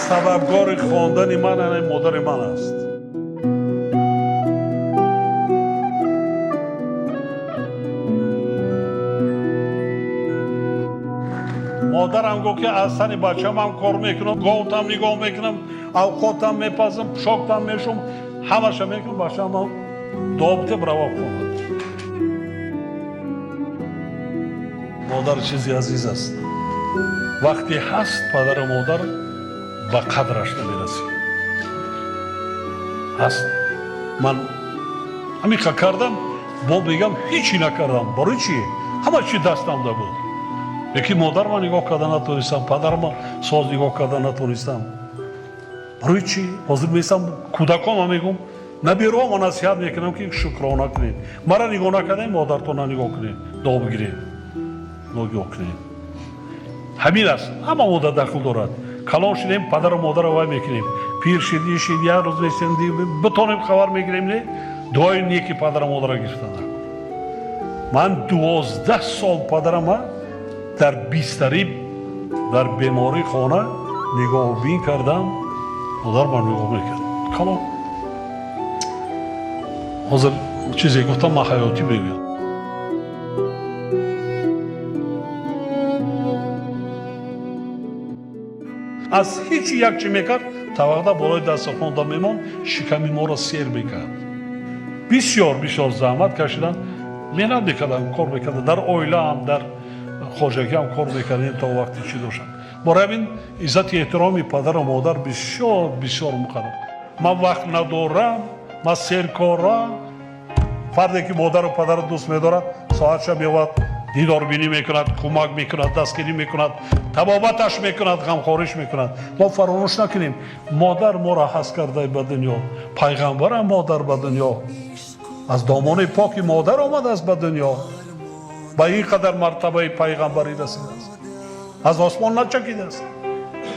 Сабабгори хондани ман ана модари ман аст. Модарам гуфт, ки аз сани бачамам кор мекунам, говтам нигоҳ мекунам, авқотам мепазам, пӯшоктам мешум, ҳамаша мекунам, бачамам добте брава хонад. Модар чизи азиз аст. Вақте ҳаст падару модар, ба қадраш намерасӣ. Ҳаст. Ман ҳамиқа кардам, бо мегам, ҳечи накардам. Барои чӣ? Ҳама чи дастамда буд. Лекин модарма нигоҳ карда натонистам, падарма соз нигоҳ карда натонистам. Барои чӣ? Ҳозир месам, кӯдаконма мегӯм, наберома насиҳат мекунам, ки шукрона кунед. Мара нигоҳ накардем, модартона нигоҳ кунед, дуо бигиред, нигоҳ кунед. Ҳамин аст, ҳама модар дахл дорад. Калон шудем, падару модарро вай мекунем. Пир шид, ин шид, як рӯз месем, битонем, хабар мегирем, не? Дуои неки падару модарро гирифтан. Ман 12 сол падарама дар бистарӣ, дар бемории хона нигоҳубин кардам. Модар ман нигоҳ мекард. Калон. Ҳозир чизе гуфтам, ман ҳаётӣ мегӯям. Аз ҳечи як чӣ мекард, тавақда болои дастархонда мемонд, шиками моро сер мекард. Бисёр бисёр заҳмат кашидам, меҳнат мекардам, кор мекардам, дар оилаам, дар хоҷагиам кор мекардем то вақте чӣ доштам. Барои ҳамин иззати эҳтироми падару модар бисёр бисёр муқаддам. Ман вақт надорам, ман серкорам. Фарде ки модару падарро дӯст медорад, соатша меовад, дидорбинӣ мекунад, кӯмак мекунад, дастгирӣ мекунад, табобаташ мекунад, ғамхориш мекунад. Мо фаромӯш накунем, модар моро ҳаст карда ба дунё, пайғамбарам модар ба дунё, аз домони поки модар омадааст ба дунё, ба ин қадар мартабаи пайғамбарӣ расидааст, аз осмон начакидааст.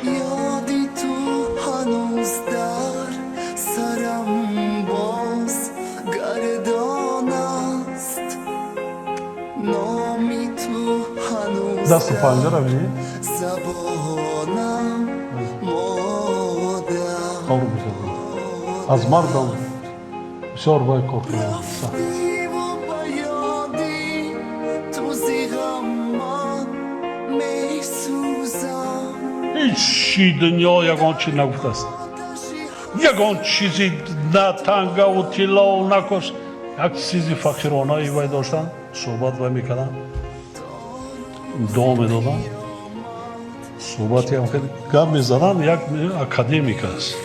Ёди ту ҳанӯз дар сарам боз гардон аст, номи ту ҳанӯз Дасту панҷара бинед. Забонам, модар. Кор мекардам, аз мардам бисёр бай кор кардам. Рафтиву ба ёди ту зи ғам ман месӯзам. Ҳечи дунё ягон чи нагуфтааст, ягон чизи, на тангаву тиллову накош, як чизи фақиронаи вай доштанд, суҳбат вай мекарданд, дуо медоданд, суҳбатиам гап мезаданд. Як академик аст,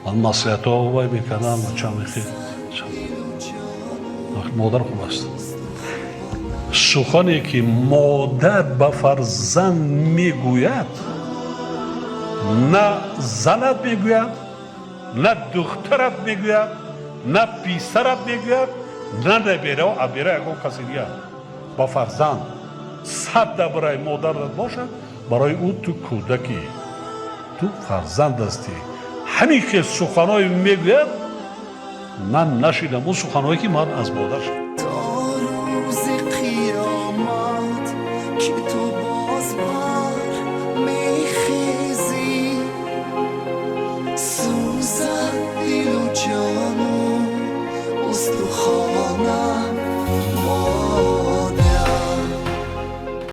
ман маслиҳатҳо вай мекардам, чанд. Модар хуб аст. Сухане ки модар ба фарзанд мегӯяд, на занат мегӯяд, на духтарат мегӯяд, на писарат мегӯяд, на набера, абера, ягон каси дигар. Ба фарзанд сад дабраи модарат бошад, барои ӯ ту кӯдакӣ, ту фарзанд ҳастӣ. Ҳамин хел суханҳое мегӯяд, ман нашидам, он суханҳое ки ман аз модар шудам.